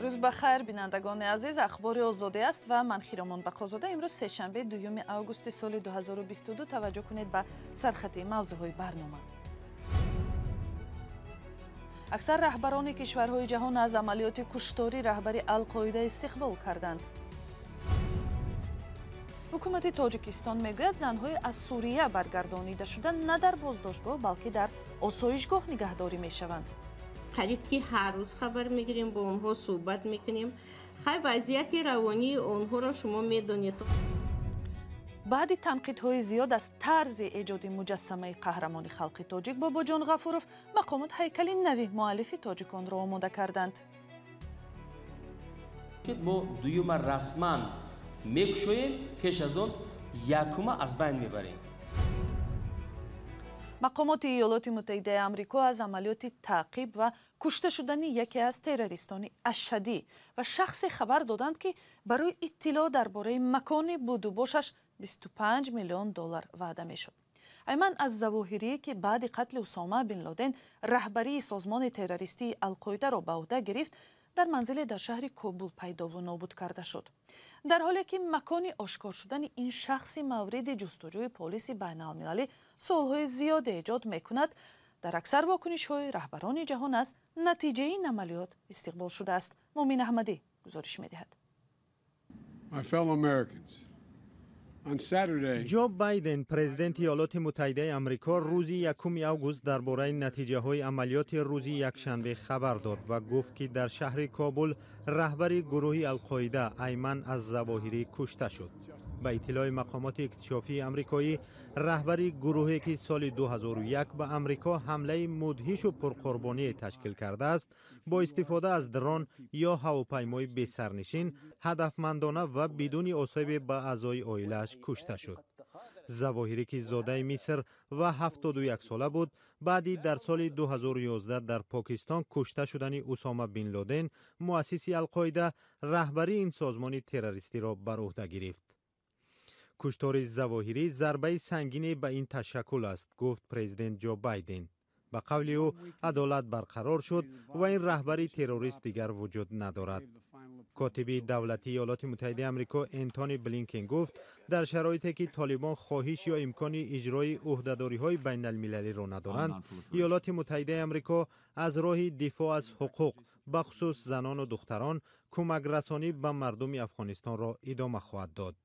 Рӯз ба хайр, бинандагони азиз. Ахбори Озодӣ аст ва ман Хиромон Бақозода. Имрӯз сешанбе, 2 августи соли 2022. Таваҷҷӯҳ кунед ба сархати мавзӯъҳои барнома. Аксар раҳбарони кишварҳои ҷаҳон аз амалиёти кушторӣ раҳбари Алқоида истиқбол карданд. Ҳукумати Тоҷикистон мегӯяд, занҳои аз Сурия баргардонида шуда на дар боздоштгоҳ, балки дар осоишгоҳ нигаҳдорӣ мешаванд. Қариб ки ҳар рӯз хабар мегирем, бо онҳо суҳбат мекунем. Хай, вазъияти равонии онҳоро шумо медонед. Баъди танқидҳои зиёд аз тарзи эҷоди муҷассамаи қаҳрамони халқи тоҷик Бобоҷон Ғафуров, мақомот ҳайкали нави муаллифи тоҷиконро омода карданд. Мо дуюма расман мекушоем, пеш аз он якума аз байн мебарем. Мақомоти Иёлоти Муттаҳидаи Амрико аз амалиёти таъқиб ва кушта шудани яке аз террористони ашадӣ ва шахсе хабар доданд, ки барои иттилоъ дар бораи макони будубошаш 25 миллион доллар ваъда мешуд. Айман аз Завоҳирӣ, ки баъди қатли Усома бин Лоден раҳбарии созмони террористии Алқоидаро ба ӯҳда гирифт, дар манзиле дар шаҳри Кобул пайдову нобуд карда шуд. Дар ҳоле ки макони ошкор шудани ин шахси мавриди ҷустуҷӯи полиси байналмилалӣ суолҳои зиёде эҷод мекунад, дар аксар вокунишҳои раҳбарони ҷаҳон аз натиҷаи ин амалиёт истиқбол шудааст. Мумин Аҳмадӣ гузориш медиҳад. Ҷо Байден, президенти Иёлоти Муттаҳидаи Амрико, рӯзи 1 август дар бораи натиҷаҳои амалиёти рӯзи якшанбе хабар дод ва гуфт, ки дар шаҳри Кобул раҳбари гурӯҳи Алқоида Айман аз Завоҳирӣ кушта шуд. Ба иттилои мақомоти иктишофии амрикоӣ, раҳбари гурӯҳе, ки соли 2001 ба Амрико ҳамлаи мудҳишу пурқурбоние ташкил кардааст, бо истифода аз дрон ё ҳавопаймои бесарнишин ҳадафмандона ва бидуни осебе ба аъзои оилааш кушта шуд. Завоҳирӣ, ки зодаи Миср ва 71 сола буд, баъди дар соли 2011 дар Покистон кушта шудани Усома бин Лоден, муассиси Алқоида, раҳбарии ин созмони террористиро бар ӯҳда гирифт. Куштори Завоҳирӣ зарбаи сангине ба ин ташаккул аст, гуфт президент Ҷо Байден. Ба қавли ӯ, адолат барқарор шуд ва ин раҳбари террорист дигар вуҷуд надорад. Котиби давлатии Иёлоти Муттаҳидаи Амрико Энтони Блинкен гуфт, дар шароите ки толибон хоҳиш ё имкони иҷрои ӯҳдадориҳои байналмилалиро надоранд, Иёлоти Муттаҳидаи Амрико аз роҳи дифоъ аз ҳуқуқ, бахусус занону духтарон, кӯмакрасонӣ ба мардуми Афғонистонро идома хоҳад дод.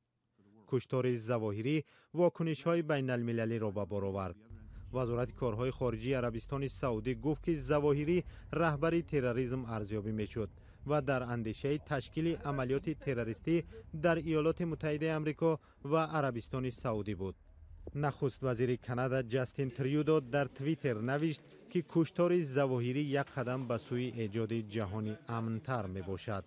Куштори Завоҳирӣ вокунишҳои байналмилалиро ба бор овард. Вазорати корҳои хориҷии Арабистони Саудӣ гуфт, ки Завоҳирӣ раҳбари терроризм арзёбӣ мешуд ва дар андешаи ташкили амалиёти террористӣ дар Иёлоти Муттаҳидаи Амрико ва Арабистони Саудӣ буд. Нахуст вазири Канада Ҷастин Трюдо дар Твиттер навишт, ки куштори Завоҳирӣ як қадам ба сӯи эҷоди ҷаҳони амнтар мебошад.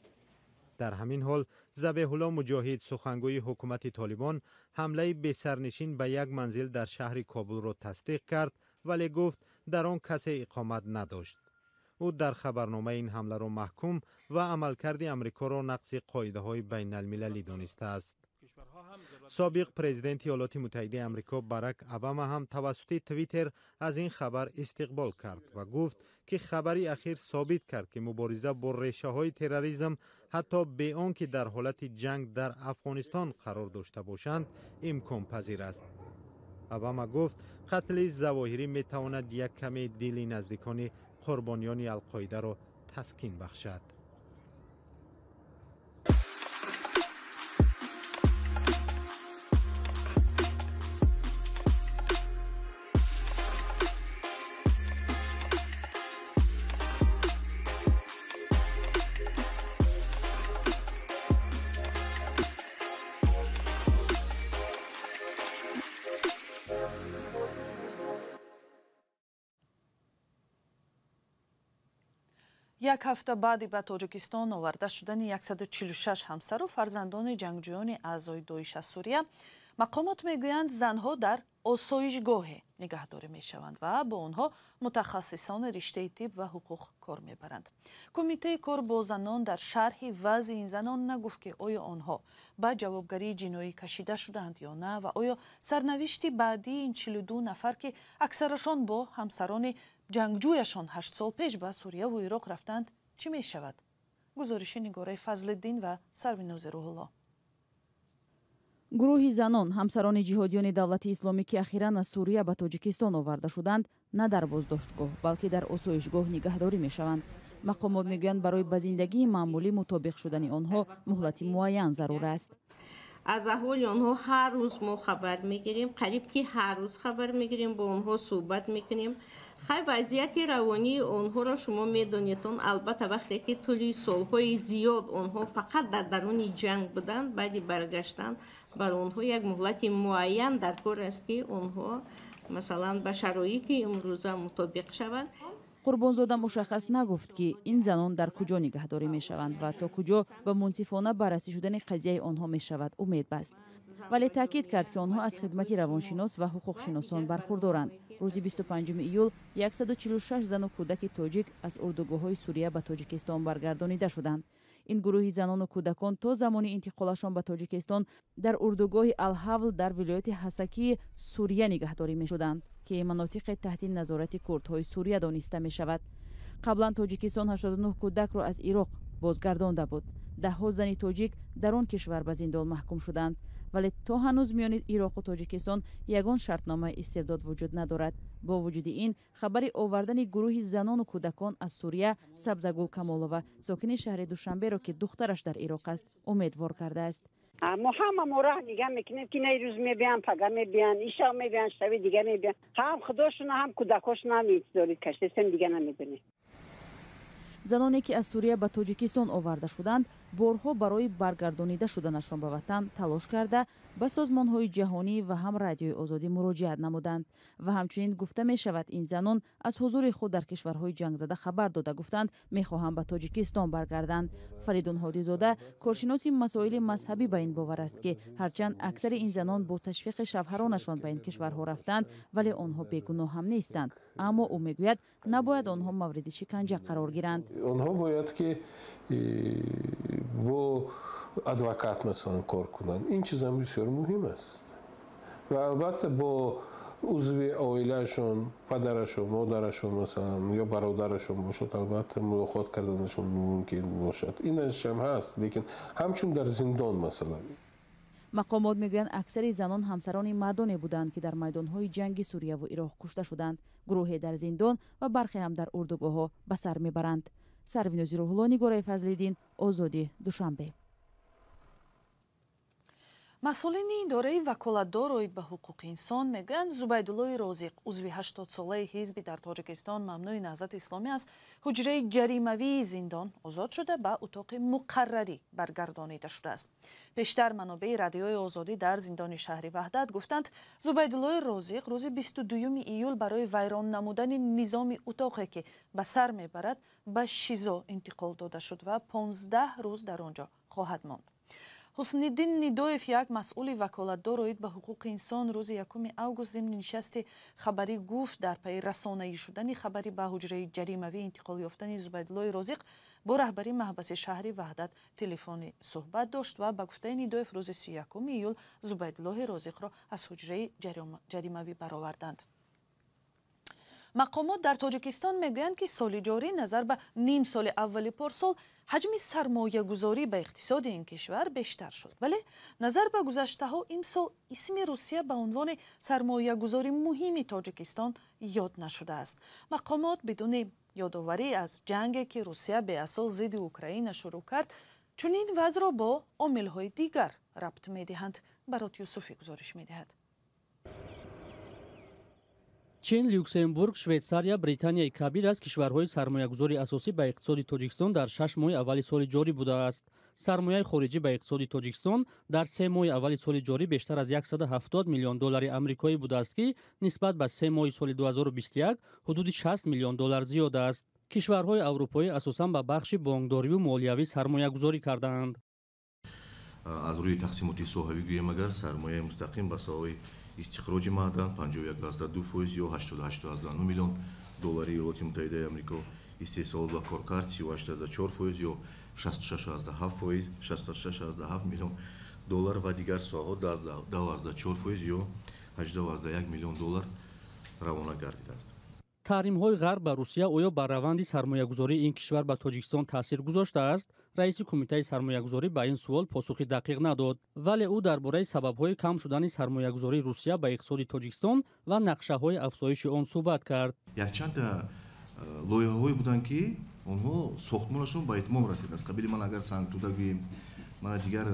Дар ҳамин ҳол Забеҳулло Муҷоҳид, сухангӯи ҳукумати Толибон, ҳамлаи бесарнишин ба як манзил дар шаҳри Кобулро тасдиқ кард, вале гуфт, дар он касе иқомат надошт. Ӯ дар хабарномаи ин ҳамларо маҳкум ва амалкарди Амрикоро нақзи қоидаҳои байналмилалӣ донистааст. Собиқ президенти Иёлоти Муттаҳидаи Амрико Барак Обама ҳам тавассути Твиттер аз ин хабар истиқбол кард ва гуфт, ки хабари ахир собит кард, ки мубориза бо решаҳои терроризм, ҳатто бе он ки дар ҳолати ҷанг дар Афғонистон қарор дошта бошанд, имконпазир аст. Обама гуфт, қатли Завоҳирӣ метавонад як каме дили наздикони қурбониёни Алқоидаро таскин бахшад. Як ҳафта баъди ба Тоҷикистон оварда шудани 146 ҳамсару фарзандони ҷангҷӯёни аъзои Доиш аз Сурия, мақомот мегӯянд, занҳо дар осоишгоҳе нигаҳдорӣ мешаванд ва бо онҳо мутахассисони риштаи тиб ва ҳуқуқ кор мебаранд. Кумитаи кор бо занон дар шарҳи вазъи ин занон нагуфт, ки оё онҳо ба ҷавобгарии ҷиноӣ кашида шудаанд ё на ва оё сарнавишти баъдии ин 42 нафар, ки аксарашон бо ҳамсарони ҷангҷӯяшон 8 сол пеш ба Сурияву Ироқ рафтанд, чӣ мешавад? Гузориши Нигораи Фазлиддин ва Сарвинози Рӯҳулло. Гурӯҳи занон, ҳамсарони ҷиҳодиёни Давлати Исломӣ, ки ахиран аз Сурия ба Тоҷикистон оварда шуданд, на дар боздоштгоҳ, балки дар осоишгоҳ нигаҳдорӣ мешаванд. Мақомот мегӯянд, барои ба зиндагии маъмулӣ мутобиқ шудани онҳо муҳлати муайян зарур аст. Аз аҳволи онҳо ҳар рӯз мо хабар мегирем, қариб ки ҳар рӯз хабар мегирем, бо онҳо суҳбат мекунем. Хай, вазъияти равонии онҳоро шумо медонед. Он албатта, вақте ки тӯли солҳои зиёд онҳо фақат дар даруни ҷанг буданд, баъди баргаштан бар онҳо як муҳлати муайян дар кор аст, ки онҳо, масалан, ба шароити имрӯза мутобиқ шаванд. Қурбонзода мушаххас нагуфт, ки ин занон дар куҷо нигаҳдорӣ мешаванд ва то куҷо ба мунсифона баррасӣ шудани қазияи онҳо мешавад умед баст, вале таъкид кард, ки онҳо аз хидмати равоншинос ва ҳуқуқшиносон бархурдоранд. Рӯзи 25 июл 146 зану кӯдаки тоҷик аз урдугоҳҳои Сурия ба Тоҷикистон баргардонида шуданд. Ин гурӯҳи занону кӯдакон то замони интиқолашон ба Тоҷикистон дар урдугоҳи Алҳавл дар вилояти Ҳасакии Сурия нигаҳдорӣ мешуданд, ки манотиқе таҳти назорати курдҳои Сурия дониста мешавад. Қаблан Тоҷикистон 89 кӯдакро аз Ироқ бозгардонда буд. Даҳҳо зани тоҷик дар он кишвар ба зиндон маҳкум шуданд, вале то ҳанӯз миёни Ироқу Тоҷикистон ягон шартномаи истирдод вуҷуд надорад. Бо вуҷуди ин, хабари овардани гурӯҳи занону кӯдакон аз Сурия Сабзагул Камолова, сокини шаҳри Душанберо, ки духтараш дар Ироқ аст, умедвор кардааст. Мо ҳама мо роҳ нигаҳ мекунем, ки на рӯз мебиям, пага мебиян, ишав мебиян, шаби дига мебиян. Ҳам худошона, ҳам кӯдакошона ҳам интизорӣ кашидастем, дига намедонем. Заноне, ки аз Сурия ба Тоҷикистон оварда шуданд, борҳо барои баргардонида шуданашон ба ватан талош карда, ба созмонҳои ҷаҳонӣ ва ҳам Радиои Озодӣ муроҷиат намуданд. Ва ҳамчунин гуфта мешавад, ин занон аз ҳузури худ дар кишварҳои ҷангзада хабар дода, гуфтанд, мехоҳанд ба Тоҷикистон баргарданд. Фаридун Ҳодизода, коршиноси масоили мазҳабӣ, ба ин бовар аст, ки ҳарчанд аксари ин занон бо ташвиқи шавҳаронашон ба ин кишварҳо рафтанд, вале онҳо бегуноҳ ҳам нестанд. Аммо ӯ мегӯяд, набояд онҳо мавриди шиканҷа қарор гиранд. Онҳо бояд ки бо адвокат, масалан, кор кунанд. Ин чизам бисёр муҳим аст. Ва албатта бо узви оилаашон, падарашон, модарашон, масалан, ё бародарашон бошад, албатта мулоқот карданашон мумкин бошад. Инашам ҳаст, лекин ҳамчун дар зиндон, масалан. Мақомот мегӯянд, аксари занон ҳамсарони мардоне буданд, ки дар майдонҳои ҷанги Сурияву Ироқ кушта шуданд. Гурӯҳе дар зиндон ва бархе ҳам дар урдугоҳҳо ба сар мебаранд. Сарвинози Рӯҳулло, Нигораи Фазлиддин, Озодӣ, Душанбе. Масъулини идораи ваколатдор оид ба ҳуқуқи инсон мегӯянд, Зубайдуллои Розиқ, узви 80-солаи ҳизби дар Тоҷикистон мамнӯи Наҳзати Исломӣ, аз ҳуҷраи ҷаримавии зиндон озод шуда, ба утоқи муқаррарӣ баргардонида шудааст. Пештар манобеи Радиои Озодӣ дар зиндони шаҳри Ваҳдат гуфтанд, Зубайдуллои Розиқ рӯзи 22 июл барои вайрон намудани низоми утоқе, ки ба сар мебарад, ба ШИЗО интиқол дода шуд ва 15 рӯз дар он ҷо хоҳад монд. Ҳусниddин Нидоев, як масъули ваколатдор оид ба ҳуқуқи инсон, рӯзи 1 август зимни нишасти хабарӣ гуфт, дар пайи расонаӣ шудани хабари ба ҳуҷраи ҷаримавӣ интиқол ёфтани Зубайдуллои Розиқ бо раҳбари маҳбаси шаҳри Ваҳдат телефонӣ суҳбат дошт. Ва ба гуфтаи Нидоев, рӯзи 31 июл Зубайдуллоҳи Розиқро аз ҳуҷраи ҷаримавӣ бароварданд. Мақомот дар Тоҷикистон мегӯянд, ки соли ҷорӣ назар ба ним соли аввали порсол ҳаҷми сармоягузорӣ ба иқтисоди ин кишвар бештар шуд, вале назар ба гузаштаҳо имсол исми Русия ба унвони сармоягузори муҳими Тоҷикистон ёд нашудааст. Мақомот бидуни ёдоварӣ аз ҷанге, ки Русия беасос зидди Украина шурӯъ кард, чунин вазъро бо омилҳои дигар рабт медиҳанд. Барот Юсуфӣ гузориш медиҳад. Чин, Люксембург, Швейтсария, Британияи Кабир аз кишварҳои сармоягузори асосӣ ба иқтисоди Тоҷикистон дар 6 моҳи аввали соли ҷорӣ будааст. Сармояи хориҷӣ ба иқтисоди Тоҷикистон дар 3 моҳи аввали соли ҷорӣ бештар аз 170 миллион доллари амрикоӣ будааст, ки нисбат ба 3 моҳи соли 2021 ҳудуди 60 миллион доллар зиёд аст. Кишварҳои аврупоӣ асосан ба бахши бонкдориву молиявӣ сармоягузорӣ кардаанд. Аз рӯи тақсимоти соҳавӣ гӯем агар, сармояи мустақим ба соҳаи истихроҷи маъдан 51,2% ё 88,9 миллион доллари Иёлоти Муттаҳидаи Амрико, истеҳсолот ва коркард 38,4% ё 66,7 фоиз, 66,7 миллион доллар ва дигар соҳаҳо 10,4% ё 18,1 миллион доллар равона гардидааст. Таҳримҳои ғарб ба Русия оё бар раванди сармоягузории ин кишвар ба Тоҷикистон таъсир гузоштааст? Раиси кумитаи сармоягузорӣ ба ин суол посухи дақиқ надод, вале ӯ дар бораи сабабҳои кам шудани сармоягузории Русия ба иқтисоди Тоҷикистон ва нақшаҳои афзоиши он суҳбат кард. Якчанд лоиҳаҳое буданд, ки онҳо сохтмонашон ба итмом расид. Аз қабили ман агар Сангтуда гӯем, мана дигар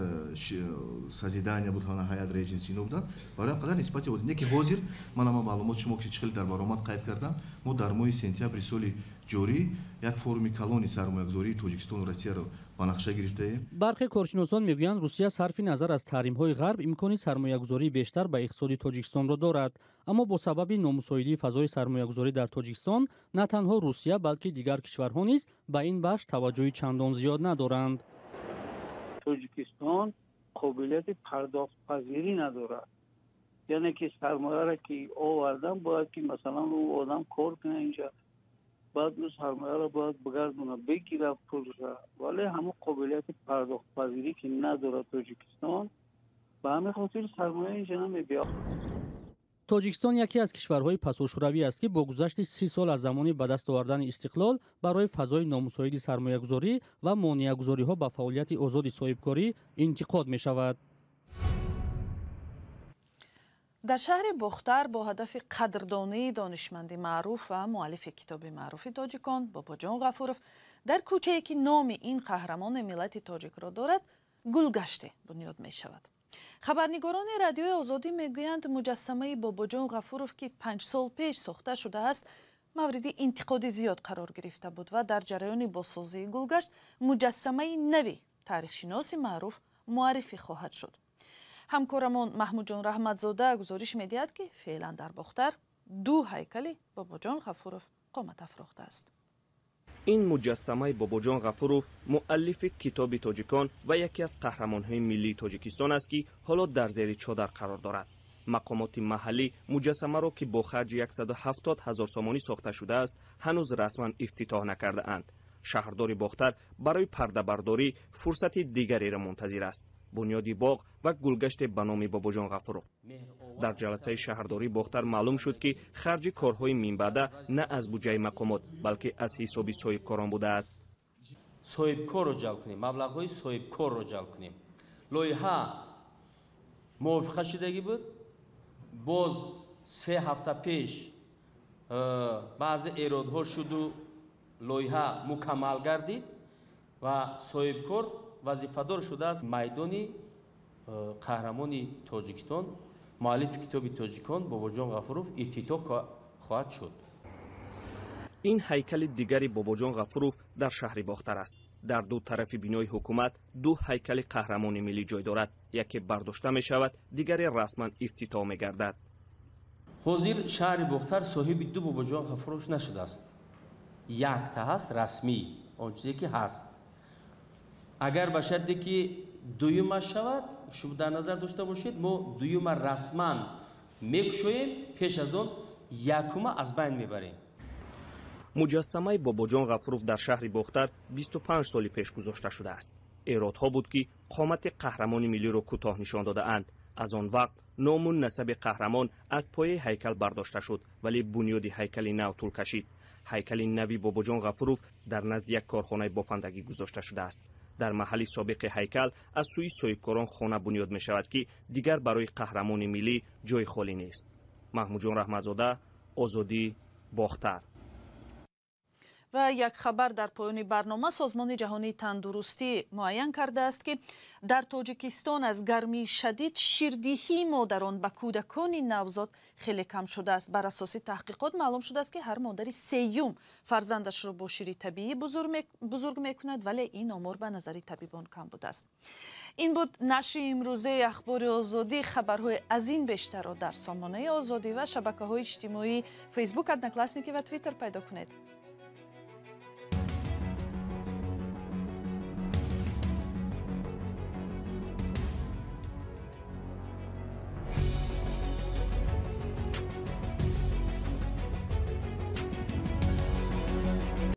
Созидания буд, ҳана Ҳаят Редженси, ино буданд. Барои қадар нисбати не ки ҳозир ман ама маълумот шумо ки чӣ хеле дар баромад қайд кардам, мо дар моҳи сентябри соли ҷорӣ як форуми калони сармоягузории Тоҷикистону Россияро ба нақша гирифтаем. Бархе коршиносон мегӯянд, Русия сарфи назар аз таҳримҳои ғарб имкони сармоягузории бештар ба иқтисоди Тоҷикистонро дорад, аммо бо сабаби номусоидии фазои сармоягузорӣ дар Тоҷикистон на танҳо Русия, балки дигар кишварҳо низ ба ин бахш таваҷҷӯҳи чандон зиёд надоранд. Тоҷикистон қобилияти пардохтпазирӣ надорад, яъне ки сармояро ки овардан, бояд ки масалан ӯ одам кор кунад инҷа, баъд ӯ сармояро бояд бигардона, бигирад пулша, вале ҳамон қобилияти пардохтпазирӣ ки надорад Тоҷикистон, ба ҳамин хотир сармоя инҷа намебиёд. Тоҷикистон яке аз кишварҳои пасошӯравӣ аст, ки бо гузашти 30 сол аз замони ба даст овардани истиқлол барои фазои номусоиди сармоягузорӣ ва монеагузориҳо ба фаъолияти озоди соҳибкорӣ интиқод мешавад. Дар шаҳри Бохтар бо ҳадафи қадрдонии донишманди маъруф ва муаллифи китоби маъруфи тоҷикон Бобоҷон Ғафуров дар кӯчае, ки номи ин қаҳрамони миллати тоҷикро дорад, гулгаште бунёд мешавад. Хабарнигорони Радиои Озодӣ мегӯянд, муҷассамаи Бобоҷон Ғафуров, ки 5 сол пеш сохта шудааст, мавриди интиқоди зиёд қарор гирифта буд ва дар ҷараёни бозсозии гулгашт муҷассамаи нави таърихшиноси маъруф муаррифӣ хоҳад шуд. Ҳамкорамон Маҳмудҷон Раҳматзода гузориш медиҳад, ки феълан дар Бохтар ду ҳайкали Бобоҷон Ғафуров қомат афрохтааст. Ин муҷассамаи Бобоҷон Ғафуров, муаллифи китоби тоҷикон ва яке аз қаҳрамонҳои миллии Тоҷикистон аст, ки ҳоло дар зери чодар қарор дорад. Мақомоти маҳаллӣ муҷассамаро, ки бо харҷи 170 ҳазор сомонӣ сохта шудааст, ҳанӯз расман ифтитоҳ накардаанд. Шаҳрдори Бохтар барои пардабардорӣ фурсати дигареро мунтазир аст: бунёди боғ ва гулгаште ба номи Бобоҷон Ғафуров. Дар ҷаласаи шаҳрдории Бохтар маълум шуд, ки харҷи корҳои минбаъда на аз буҷаи мақомот, балки аз ҳисоби соҳибкорон будааст. Соҳибкорро ҷалб кунем, маблағҳои соҳибкорро ҷалб кунем. Лоиҳа мувофиқа шудагӣ буд. Боз 3 ҳафта пеш баъзе эродҳо шуду лоиҳа мукаммал гардид ва соҳибкор вазифадор шудааст майдони қаҳрамони Тоҷикистон, муаллифи китоби тоҷикон Бобоҷон Ғафуров ифтитоҳ хоҳад шуд. Ин ҳайкали дигари Бобоҷон Ғафуров дар шаҳри Бохтар аст. Дар ду тарафи бинои ҳукумат ду ҳайкали қаҳрамони миллӣ ҷой дорад. Яке бардошта мешавад, дигаре расман ифтитоҳ мегардад. Ҳозир шаҳри Бохтар соҳиби ду Бобоҷон Ғафуров нашудааст. Якта ҳаст расмӣ, он чизе ки ҳаст. Агар ба шарте ки дуюма шавад, шумо дар назар дошта бошед, мо дуюма расман мекушоем, пеш аз он якума аз байн мебарем. Муҷассамаи Бобоҷон Ғафуров дар шаҳри Бохтар 25 соли пеш гузошта шудааст. Эродҳо буд, ки қомати қаҳрамони миллиро кӯтоҳ нишон додаанд. Аз он вақт ному насаби қаҳрамон аз пояи ҳайкал бардошта шуд, вале бунёди ҳайкали нав тӯл кашид. Ҳайкали нави Бобоҷон Ғафуров дар назди як корхонаи бофандагӣ гузошта шудааст. Дар маҳалли собиқи ҳайкал аз сӯи соҳибкорон хона бунёд мешавад, ки дигар барои қаҳрамони миллӣ ҷои холӣ нест. Маҳмудҷон Раҳматзода, Озодӣ, Бохтар. Ва як хабар дар поёни барнома. Созмони ҷаҳонии тандурустӣ муайян кардааст, ки дар Тоҷикистон аз гармии шадид ширдиҳии модарон ба кӯдакони навзод хеле кам шудааст. Бар асоси таҳқиқот маълум шудааст, ки ҳар модари сеюм фарзандашро бо шири табиӣ бузург мекунад, вале ин омор ба назари табибон кам будааст. Ин буд нашри имрӯзаи Ахбори Озодӣ. Хабарҳои аз ин бештарро дар сомонаи Озодӣ ва шабакаҳои иҷтимоии Фейсбук, Одноклассники ва Твиттер пайдо кунед.